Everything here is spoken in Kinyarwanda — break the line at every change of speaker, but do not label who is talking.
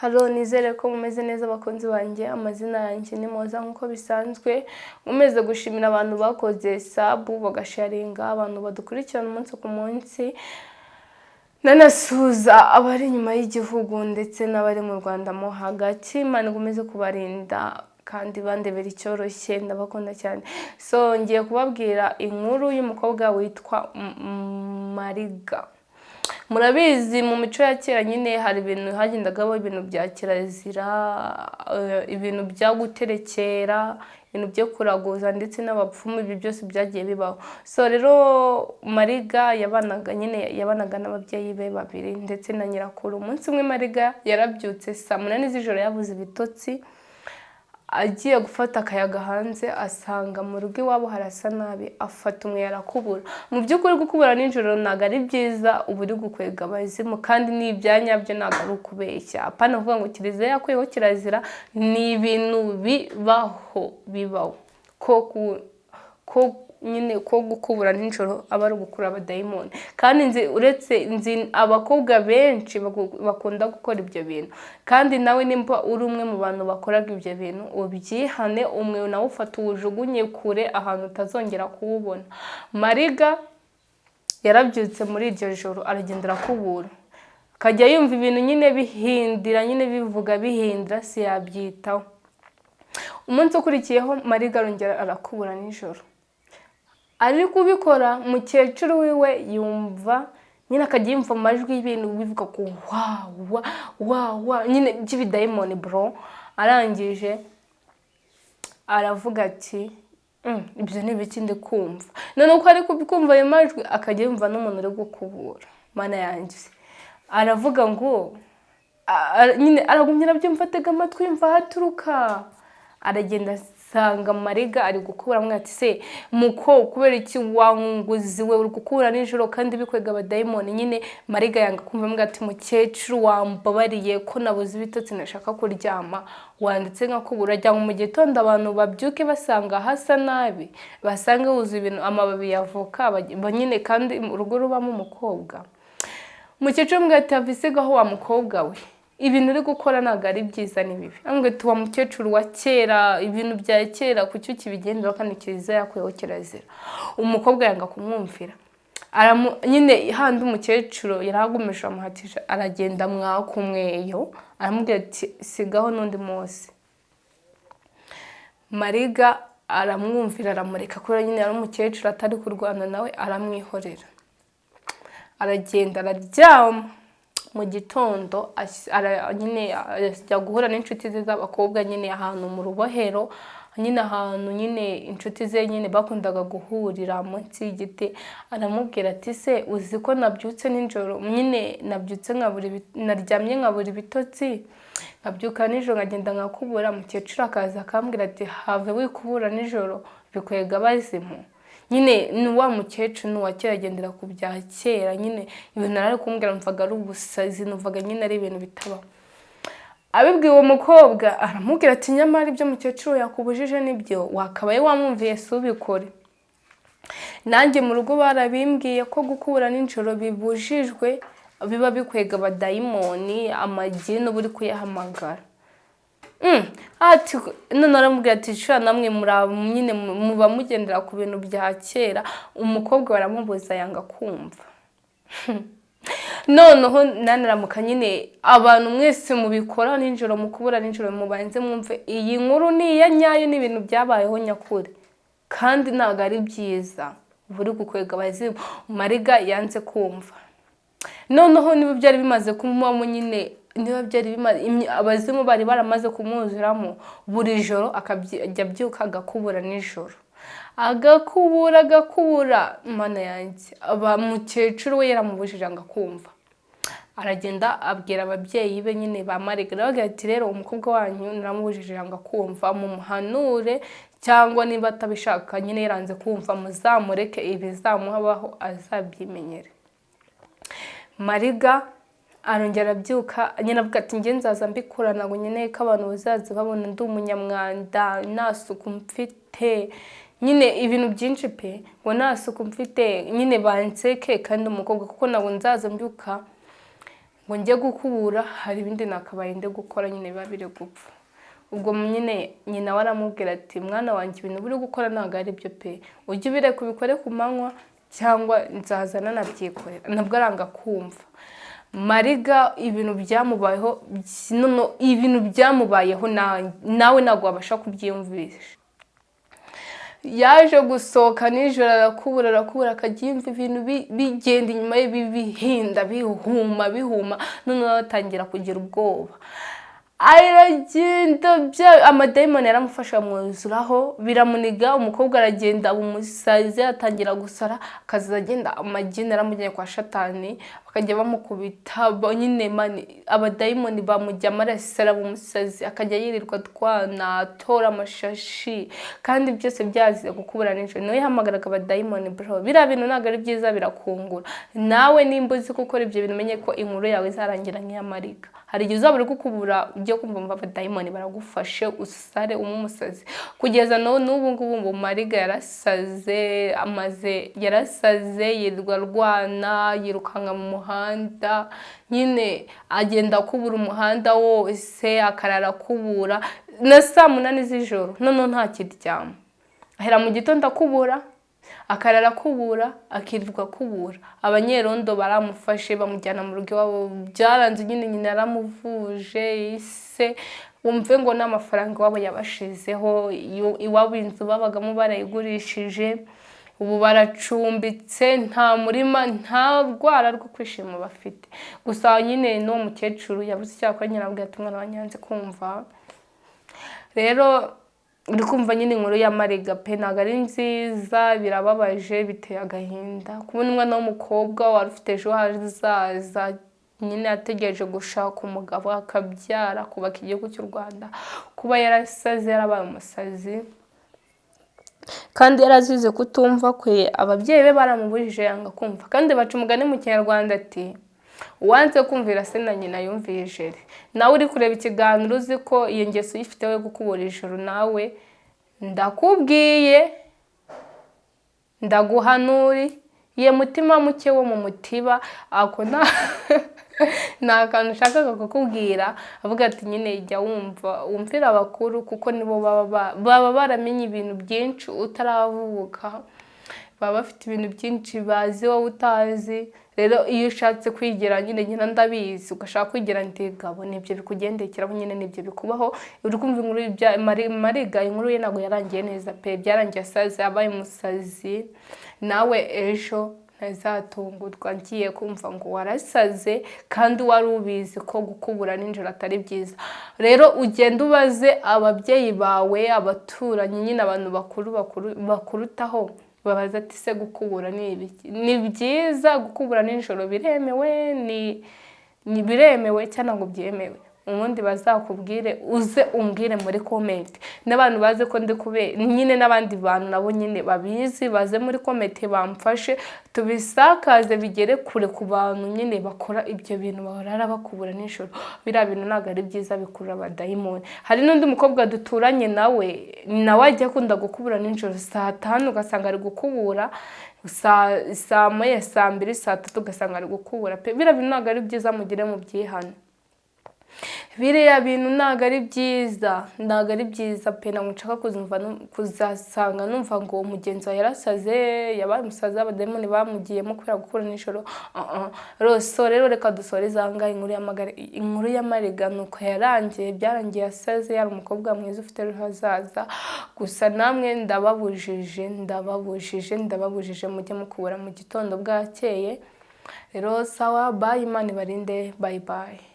Halo, nizere ko mumeze neza abakunzi banjye. Amazina yanjye ni Moza nk'uko bisanzwe. Nkomeze gushimira abantu bakoze sub, bagasharinga, abantu badukurikirana umunsi ku munsi. Nanasuhuza abari inyuma y'igihugu ndetse n'abari mu Rwanda mo hagati. Imana ikomeze kubarinda kandi bandebera icyoroshye, ndabakunda cyane. So ngiye kubabwira inkuru y'umukobwa witwa Mariga. Murabizi, mu mico ya kera nyine hari ibintu hagendaga habaho, ibintu bya kirazira, ibintu bya guterekera, ibintu byo kuraguza ndetse n'abapfumu. Ibyo byose byagiye bibaho. So rero Mariga yabanaga nyine, yabanaga n'ababyeyi be babiri ndetse na nyirakuru. Umunsi umwe Mariga yarabyutse saa 8 z'ijoro, yabuze ibitotsi, agiye gufata akayaga hanze, asanga mu rugo iwabo harasa nabi, afata umweyo arakubura. Mu by'ukuri gukubura nijoro ntabwo ari byiza, uba uri gukwega abazimu, kandi ni ibya nyabyo, ntabwo ari ukubeshya. Apana kuvuga ngo kiliziya yakuyeho kirazira, ni ibintu bibaho, bibaho ko nyine ko gukubura nijoro aba ari ugukura abadayimoni. Kandi nzi, uretse nzi abakobwa benshi bakunda gukora ibyo bintu. Kandi nawe nimba uri umwe mu bantu bakoraga ibyo bintu, ubyihane, umwe nawe ufata uwujugunye kure ahantu utazongera kuwubona. Mariga yarabyutse muri iryo joro, aragenda arakubura, akajya yumva ibintu nyine bihindira, nyine bivuga bihindira, siyabyitaho. Umunsi ukurikiyeho Mariga arongera arakubura nijoro. Ari kubikora, mukecuru wiwe yumva nyine, akajya yumva amajwi y'ibintu bivuga ko wa wa wa wa nyine by'ibidayimoni bro. Arangije aravuga ati: "Ibyo ni ibiki ndi kumva?" Noneho uko ari kumva ayo majwi, akajya yumva n'umuntu uri gukubura. Mana yanjye! Aravuga ngo nyine aragumya arabyumva, atega amatwi, yumva aho aturuka. Aragenda asanga Mariga ari gukubura. Amwe ati: "Se muko, kubera iki wangunguzi we uri gukubura nijoro kandi bikwega abadayimoni?" Nyine Mariga yanga kumva. Amwe ati: "Mukecuru, wambabariye ko nabuze ibitotsi, nashaka kuryama, wanditse nkakubura cyangwa mu gitondo abantu babyuke basanga hasa nabi, basange wuzuye ibintu, amababi ya avoka nyine, kandi urugo rubamo umukobwa." Umukecuru amubwira ati: "Have, isigaho wa mukobwa we, ibintu uri gukora ntabwo ari byiza, ni bibi." Amubwira ati: "Wa mukecuru wa kera, ibintu bya kera kuki ukibigenderaho kandi kiliziya yakuyeho kirazira?" Umukobwa yanga kumwumvira. Nyine handi umukecuru yaragumije, amuhatije, aragenda mwaka umweyo, aramubwira ati: "Sigaho n'undi munsi." Mariga aramwumvira, aramureka, kubera nyine yari umukecuru atari kurwana nawe, aramwihorera, aragenda araryama. Mu gitondo nyine ajya guhura n'inshuti ze z'abakobwa nyine ahantu mu rubohero, nyine ahantu nyine inshuti ze nyine bakundaga guhurira munsi y'igiti. Aramubwira ati: "Se uzi ko nabyutse nijoro, nyine nabyutse nkabura naryamye nkabura ibitotsi, nkabyuka nijoro nkagenda nkakubura, mukecuru akaza akambwira ati: 'Have, wikubura nijoro, bikwega abazimu.'" Nyine ni wa mukecuru, ni uwa kera, agendera ku bya kera. Nyine ibintu nari kumbwira numvaga ari ubusazi, numvaga nyine ari ibintu bitabaho. Abibwiye uwo mukobwa, aramubwira ati: "Nyamara ibyo mukecuru yakubujije nibyo, wakabaye wamwumviye, si ubikore. Nanjye mu rugo barabimbwiye ko gukubura nijoro bibujijwe, biba bikwega abadayimoni, amagini, uba uri kuyahamagara." Ati none aramubwira ati: "Sha, namwe muri nyine muba mugendera ku bintu bya kera." Umukobwa baramubuza, yanga kumva. Noneho nanaramuka nyine, abantu mwese mubikora nijoro, mukubura nijoro, mubanze mwumve iyi nkuru ni iya nyayo, ni ibintu byabayeho nyakuri, kandi ntabwo ari byiza, uba uri gukwega abazimu. Mariga yanze kumva. Noneho niba byari bimaze kumubamo nyine, niba byari bimaze, abazimu bari baramaze kumwuzuramo, buri joro akajya abyuka agakubura nijoro, agakubura, agakubura. Mana yanjye! Aba mukecuru we yaramubujije, ngo akumva. Aragenda abwira ababyeyi be nyine ba Mariga, arababwira ati: "Rero umukobwa wanyu naramubujije ngo akumva, mumuhanure, cyangwa niba atabishaka nyine yaranze kumva, muzamureke, ibizamuhabaho azabyimenyere." Mariga arongera arabyuka nyine, avuga ati: "Njye nzaza mbikora, ntabwo nkeneye ko abantu bazaza babona ndi umunyamwanda, nta suku mfite." Nyine ibintu byinshi pe, ngo nta suku mfite nyine banseke, kandi umukobwa kuko ntabwo nzaza mbyuka. Ngo njye gukubura, hari ibindi nakabaye ndi gukora nyine biba biri gupfa. Ubwo nyine nyina we aramubwira ati: "Mwana wanjye, ibintu uri gukora ntabwo ari byo pe, ujye ubireka ubikore ku manywa cyangwa nzaza nanabyikorera." Nabwo aranga kumva. Mariga ibintu byamubayeho, ibintu byamubayeho nawe ntabwo wabasha kubyiyumvisha. Yaje gusohoka nijoro, arakubura, arakubura, akajya yumva ibintu bigenda inyuma ye, bihinda, bihuma, bihuma. Noneho atangira kugira ubwoba, aragenda, amadayimoni yaramufashe amwuzuraho, biramuniga. Umukobwa aragenda aba umusazi, atangira gusara, akaza agenda, amagini yaramujyanye kwa Shatani, bakajya bamukubita nyine abadayimoni bamujyamo, arasara, aba umusazi, akajya yirirwa atwana, atora amashashi, kandi byose byazize gukubura nijoro. Niwe yahamagaraga abadayimoni. Bro, biriya bintu ntabwo ari byiza, birakungura. Nawe nimba uzi gukora ibyo bintu, umenye ko inkuru yawe izarangira nk'iya Mariga. Hari igihe uzaba uri gukubura, ujye kumva umva abadayimoni baragufashe, usare, ume umusazi. Kugeza n'ubu ngubu ngo Mariga yarasaze, amaze yarasaze, yirirwa arwana, yirukanka mu muhanda nyine, agenda akubura umuhanda wose, akarara akubura na saa 8 z'ijoro. Noneho ntakiryama, ahera mu gitondo akubura, akarara akubura, akirirwa akubura. Abanyerondo baramufashe bamujyana mu rugo iwabo, byaranze nyine. Nyina yaramuvuje, ise wumve ngo n'amafaranga iwabo yabashizeho, iwabo inzu babagamo barayigurishije, ubu baracumbitse, nta murima, nta rwara rwo kwishima bafite. Gusa nyine n'uwo mukecuru yabuze icyakora nyine, arabwira ati: "Umwana wanjye yanze kumva." Rero uri kumva nyine inkuru ya Mariga pe, ntabwo ari nziza, birababaje, biteye agahinda kubona umwana w'umukobwa wari ufite ejo hazaza nyine, ategereje gushaka umugabo, akabyara, kubaka igihugu cy'u Rwanda, kuba yarasaze, yarabaye umusazi, kandi yarazize kutumva kwe. Ababyeyi be baramubujije yanga kumva. Kandi baca umugani mu Kinyarwanda ati: "Uwanze kumvira se na nyina yumviye ijeri." Nawe uri kureba ikiganiro, uzi ko iyo ngeso uyifite we gukubura ijoro, nawe ndakubwiye, ndaguhanuri ye, mutima muke wo mu mutiba, ako ni akantu nshakaga kukubwira. Avuga ati nyine jya wumva, wumvira abakuru, kuko nibo baba baramenye ibintu byinshi utaravuka, baba bafite ibintu byinshi bazi wowe utazi. Rero iyo ushatse kwigira nyine ndabizi, ugashaka kwigira ndigabo, nibyo bikugendekeraho nyine, nibyo bikubaho. Uri kumva inkuru y'ibya Mariga, inkuru ye ntabwo yarangiye neza pe, byarangiye asaze, abaye umusazi. Nawe ejo ntazatungurwa ngiye kumva ngo warasaze kandi wari ubizi ko gukubura nijoro atari byiza. Rero ugenda ubaze ababyeyi bawe, abaturanyi nyine, abantu bakuru bakuru bakurutaho, babaza ati: "Se gukubura ni ibiki? Ni byiza? Gukubura nijoro biremewe? Ni biremewe cyangwa ngo byemewe?" Ubundi bazakubwire, uze umbwire muri comment. N'abantu bazi ko ndi kube nyine, n'abandi bantu nabo nyine babizi, baze muri comment bamfashe tubisakaze bigere kure ku bantu nyine bakora ibyo bintu, barara bakubura nijoro. Biriya bintu ntabwo ari byiza, bikurura abadayimoni. Hari n'undi mukobwa duturanye nawe ajya akunda gukubura nijoro, saa 5 ugasanga ari gukubura, saa 1, saa 2, saa 3 ugasanga ari gukubura pe. Biriya bintu ntabwo ari byiza, mugire mu byihane. Biriya bintu ntabwo ari byiza, ntabwo ari byiza pe. Ntabwo nshaka kuzasanga numva ngo mugenzi wawe yarasaze, yabaye umusazi, abadayimoni bamugiyemo kubera gukura nijoro. So rero reka dusoreze aha ngaha inkuru y'amagare. Inkuru ya Mariga ni uko yarangiye, byarangiye asaze, yari umukobwa mwiza ufite ejo hazaza. Gusa namwe ndababujije, ndababujije, ndababujije, mujye mukubura mu gitondo bwakeye. Rero sawa, bye, Imana ibarinde, bye bye.